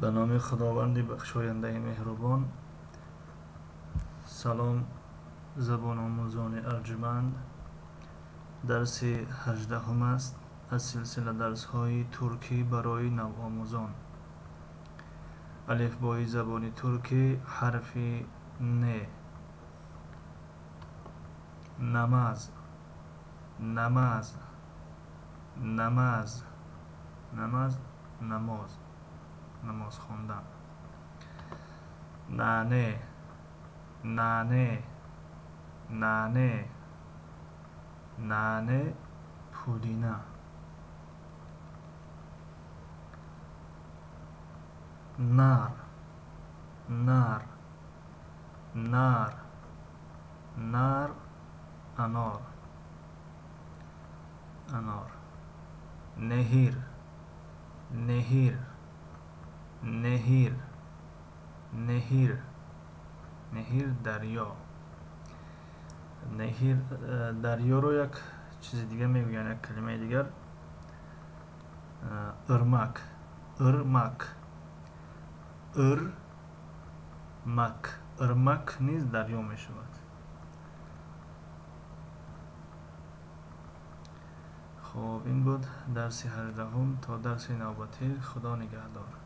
Ба номи Худованди бахшояндаи меҳрубон. Салом, забономӯзони арҷманд. Дарси 18-ум аст аз силсила дарсҳои туркӣ барои навомӯзон. Алифбои забони туркӣ, ҳарфи Н. Намаз, намаз, намаз, намаз, намоз, намоз хондан. Нане, нане, нане, нане, пудина. Нар, нар, нар, нар, анор, анор. Nehir, nehir, nehir, nehir, nehir, дарё. Nehir, дарёро як чизи дига мегӯянд, як калимаи дигар, ырмак, ырмак, ырмак, ырмак низ дарё мешавад. Хуб, ин буд дарси 18-ум. То дарси навбатӣ, Худо нигаҳдор.